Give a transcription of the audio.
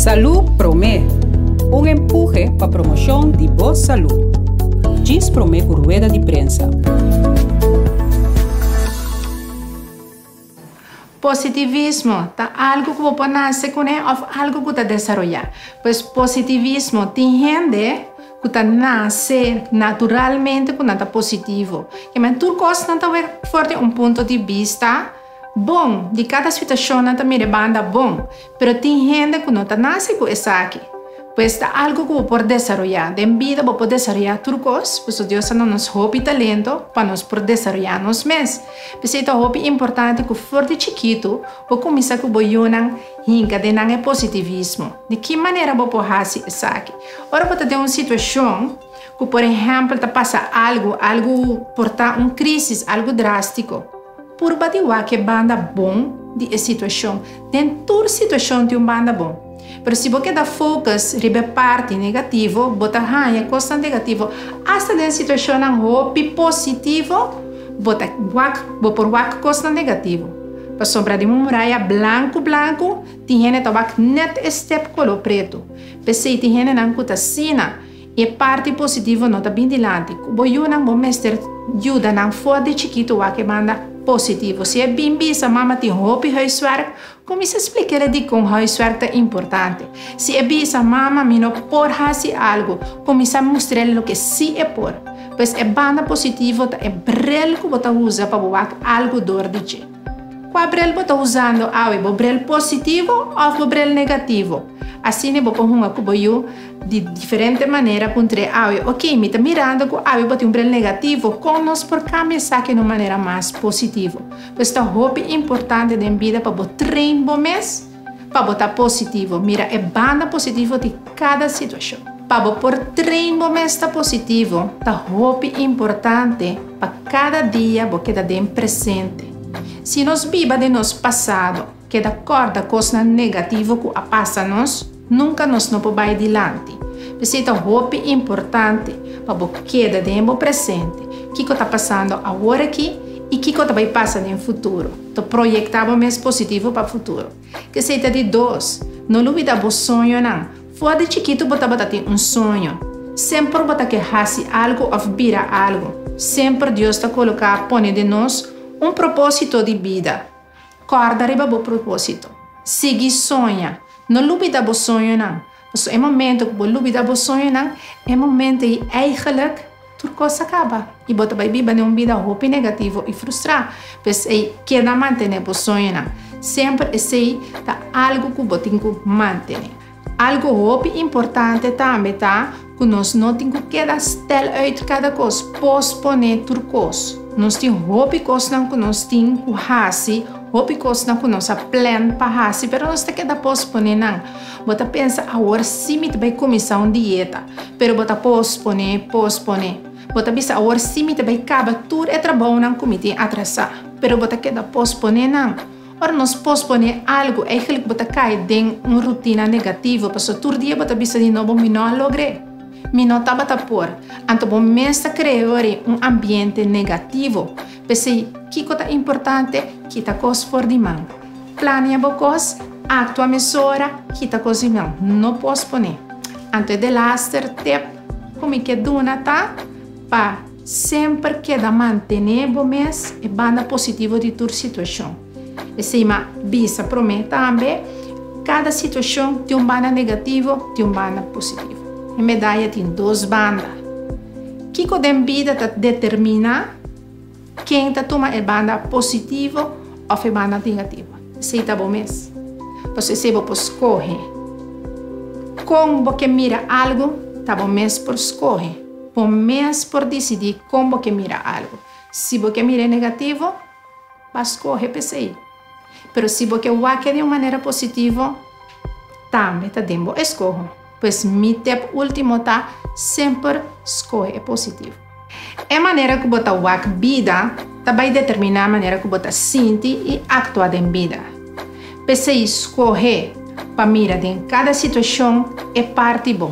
Salú Promé, un empuhe pa promoshon di bo salú. Djis promé ku rueda di prensa. Positivismo ta algu ku bo por nase kuné òf algu ku ta desaroyá. Pues positivismo tin hende ku ta nase naturalmente ku nan ta positivo. Ke men tur kos nan ta wek for di un punto di bista bon, di kada situashon nan ta mira e banda bon. Pero tin hende ku no ta nase ku esaki. Pues ta algu ku bo por desaroyá. Den bida bo por desaroyá tur kos, pasobra Dios a duna nos hopi talento pa nos por desaroyá nos mes. P'esei ta hopi importante ku for di chikitu bo kuminsá ku bo yunan hinka den nan e positivismo. Di ki manera bo por hasi esaki? Ora bo ta den un situashon ku por ehèmpel ta pasa algu, algu por ta un krísis, algu drástiko. Purba di wak e banda bon di e situashon. Den tur situashon tin un banda bon. Pero si bo keda focus riba e parti negativo, bo ta haña kosnan negativo. Asta den situashonnan hopi positivo, bo ta wak, bo por wak kosnan negativo. Pasobra den un muraya blanku blanku, tin hende ta wak nèt e step koló pretu. P'esei tin hendenan ku ta asina. E parti positivo no ta bin dilanti. Ku bo yunan bo mester yuda nan for di chikitu wak e banda positivo. Si e bin bisa mama tin hopi huiswerk, kuminsa splik'el dikon huiswerk ta importante. Si e bisa mama mi no por hasi algu, kuminsa mustr'el loke si e por. Pues e banda positivo ta e bril ku bo ta usa pa bo wak algu dor di dje. Kua bril bo ta usando awe, bo bril positivo òf bo bril negativo? Asina bo por hunga ku bo yu. Di diferente manera puntr'é awe, Oké, mi ta mirando ku awe bo tin un bril negativo, kon nos por kambia esaki na un manera mas positivo? Pues ta hopi importante den bida pa bo train bo mes pa bo ta positivo, mira e banda positivo di kada situashon. Pa bo por train bo mes ta positivo, ta hopi importante pa kada dia bo keda den presente. Si nos biba den nos pasado, keda kòrda kosnan negativo ku a pasa nos, Nunka nos no por bai dilanti. P'esei ta hopi importante pa bo keda den bo presente, kiko ta pasando awor aki i kiko ta bai pasa den futuro. Ta proyektá bo mes positivo pa futuro. K'esei ta di dos, no lubidá bo soñonan. For di chikitu bo tabata tin un soño. Semper bo ta ke hasi algu òf bira algu. Semper Dios ta koloká pone den nos un propósito di bida. Kòrda riba bo propósito. Sigui soña. No lubida bo soñonan. Pasobra e momento ku bo lubida bo soñonan, e momento ei eigenlijk tur kos a kaba i bo ta bai biba den un bida hopi negativo i frustrá. P'esei, keda mantené bo soñonan. Semper esei ta algu ku bo tin ku mantené. Algu hopi importante tambe ta ku nos no tin ku keda stel uit kada kos, posponé tur kos. Nos tin hopi kosnan ku nos tin ku hasi, hopi kosnan ku nos a plan pa hasi, pero nos ta keda posponé nan. Bo ta pensa, Awor sí mi ta bai kuminsá un dieta, pero bo ta posponé, posponé. Bo ta bisa, Awor sí mi ta bai kaba tur e trabounan ku mi tin atrasá, pero bo ta keda posponé nan. Ora nos posponé algu, eigenlijk bo ta kai den un rutina negativo, pasobra tur dia bo ta bisa di nobo, Mi no a logr'é. Mi no tabata por. Anto bo mes ta krea ori un ambiente negativo. P'esei, kiko ta importante? Kita kos for di man. Plania bo kos, aktua mesora, kita kos di man. No posponé. Anto e delaster tip ku mi ke duna ta pa. Semper keda mantené bo mes e banda positivo di tur situashon. Esei m'a bisa promé tambe, kada situashon tin un banda negativo, tin un banda positivo. E medaya tin dos banda. Kiko den bida ta determiná ken ta tuma e banda positivo òf e banda negativo? Esei ta bo mes. Pasobra esei bo por skohe. Kon bo ke mira algu ta bo mes por skohe. Bo mes por disidí kon bo ke mira algu. Si bo ke mira e negativo, ba skohe p'esei. Pero si bo ke wak e di un manera positivo, tambe ta den bo eskoho. Pues mi tep último ta, semper skohe e positivo. E manera ku bo ta wak bida ta bai determiná manera ku bo ta sinti i aktua den bida. P'esei skohe pa mira den kada situashon e parti bon.